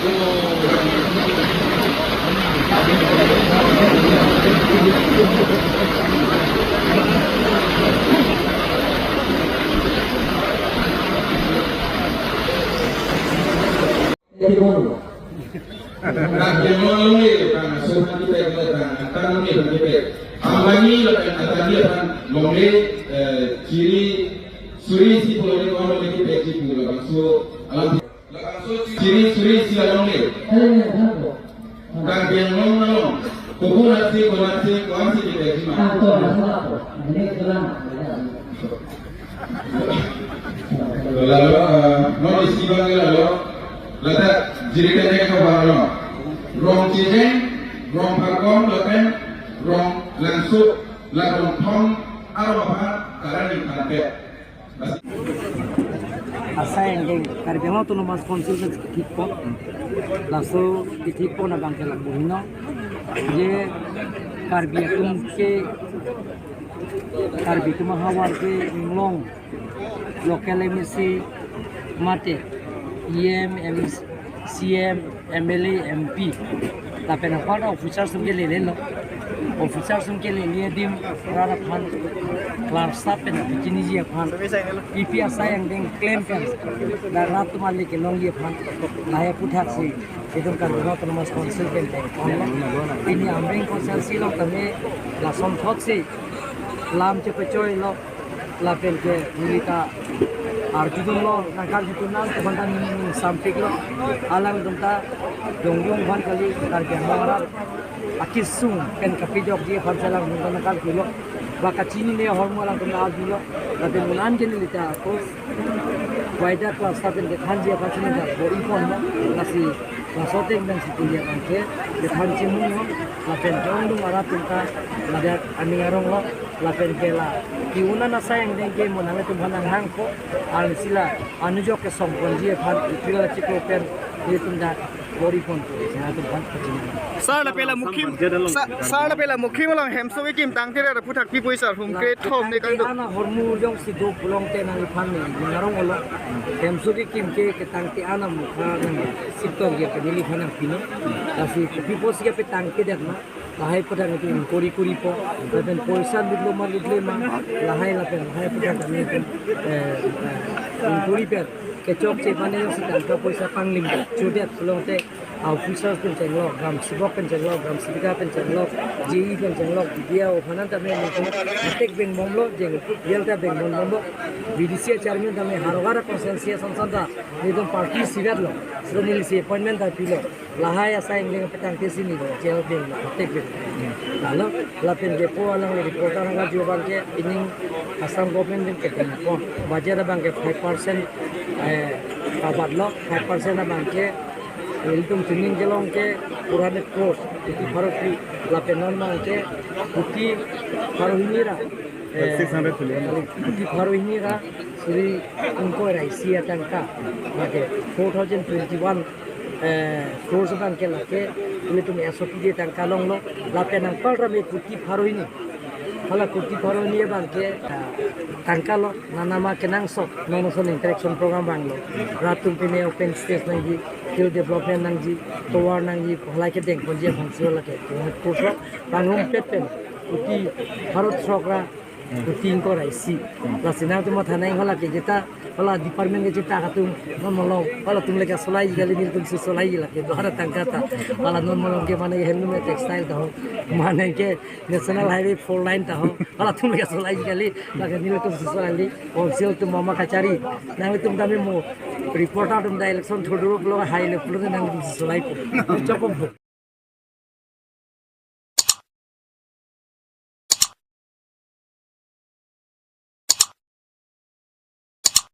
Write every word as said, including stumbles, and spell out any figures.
Jadi, bono. Nah, yang mau longle, bang, so nanti baik, bang, antara longle, nanti baik. Ambani, bang, antara dia, bang, longle, eh, chiri, suri, si pulo ni, kono longle, kita, si pulo, bang, so, alam, bang, so, chiri, suri, si longle. Bang, yang mau, mau, kubu, nasi, kubu, nasi, kubu, nasi, kita, si, bang. Lalo, eh, non isi bang lalo, ladak jirikan dek ke bang lo. Rong Chijeng, Rong Parkom, lapen Rong Langso, la Rong Thong, arong aphan, karani phan pet. Asai angdeng, Karbi Anglong Autonomous Council ke thik po. Laso thik po na bang ke lapu heno. Je Karbi atum ke Karbi atum ahavar ke inglong local M A C mate E M, M C, C M, M L A, M P. Lapen apar officers atum ke lele lo. Officers atum ke lele adim rat aphan klarsa pen pichiniji aphan. Ipi asai angdeng klem pen. Dak rat atum ale kelongji aphan. Lahai aputhaksi itum Karbi Anglong Autonomous Council pen pen. Pini Amreng constituency along tame lason thotsi lam chepechoi lo, lapen ke neli ta arjudun lo, nangkarjudun nang, teman ta ning, ning sampik lo, alangtum ta jongjong aphan kali, Karbi Anglong arat akesung pen kapejokji aphan si alangtum ta nangkarju lo, ba kachinine ahormu alangtum ta arju lo, lapen un-an ke neli ta ako wider klarsa pen kethanji aphan si neli ta bor-i pon lo, lasi laso ateng pen si puli abang ke kethan chimung lo, lapen ke ongdung arat atum ta ladak aning arong lo, lapen ke la ke-un an asai angdeng ke mo nanglitum aphan nanghangpo, arnisi la anujok kesong ponji aphan April achiklo pen ilitum ta bor-i pon po, nanglitum aphan kachinine. Sir, lapen la mukhim, sa-, sir, lapen la mukhim along hemso kekim tangte ra aphuthak pi pu sir, hum kre thom ne kangdo. Tangte an ahormu jongsi do pulote nangliphan ne ning arong lo. Hemso kekim ke ketangte an amukha nang siptong ke neliphan nangpilo. Lasi kopi apotsi ke petangte det ma. Lahai aphuthak nelitum inquiry kuri po, lapen poisa lutlo ma lutle ma, lahai lapen lahai aphuthak nelitum, eh, eh, inquiry pen kechokche mane jongsi tangka poisa panglim chudet pulote officers pen chenglok, gram sevak pen chenglok, gram sevika pen chenglok, J E pen chenglok, D D O aphan an tame nelitum atek bengbomlo, jeng jail ta bengbomlo, B D C chairman tame Howraghat constituency ason son ta nelitum party sirat lo, so neli si appointment ta pilo. Lahai asai angdeng petangte si neli jail beng lo, atek beng. Lalo, lapen ke po alangli reporter nangkarju abang ke, ining Assam government pen kedeng po. Budget abang ke five percent, eh, kabat lo, five percent abang ke, ilitum sining kelong ke, pura ne crore, kuti pharo phli, lapen non abang ke, kuti pharo hini ra, eh, six hundred billion. Kuti pharo hini ra, suri ingkoi ra isi atangka, mate, four thousand twenty-one, eh, crores abang ke lake, ilitum S O P ke tangka longlo, lapen anpar tame kuti pharo hini. Hala kuti pharo hini abang ke, ah, tangka lo, nanama kenangsot, non ason interaction program vanglo. Rat atum pine open space nangji, skill development nangji, tovar nangji, halahai kedeng ponji aphan si lake, crores lo, vangrumpet pen, kuti pharo throk ra, kuti ingkoi ra isi. Lasi nangtum matha nang hala ke jeta, hala department ke jeta atum, non malom, halatum le kasolai kali, nelitum si solai lake, do hara tangka ta. Hala non malom ke mane handloom textile ta ho, mane ke National Highway four lane ta ho, halatum le kasolai kali, lake nelitum si solai kali, council atum mama kachari, nanglitum tame mo, reporter atum ta election thurdu pulo hai le pulo nanglitum si solai po. Chokop po.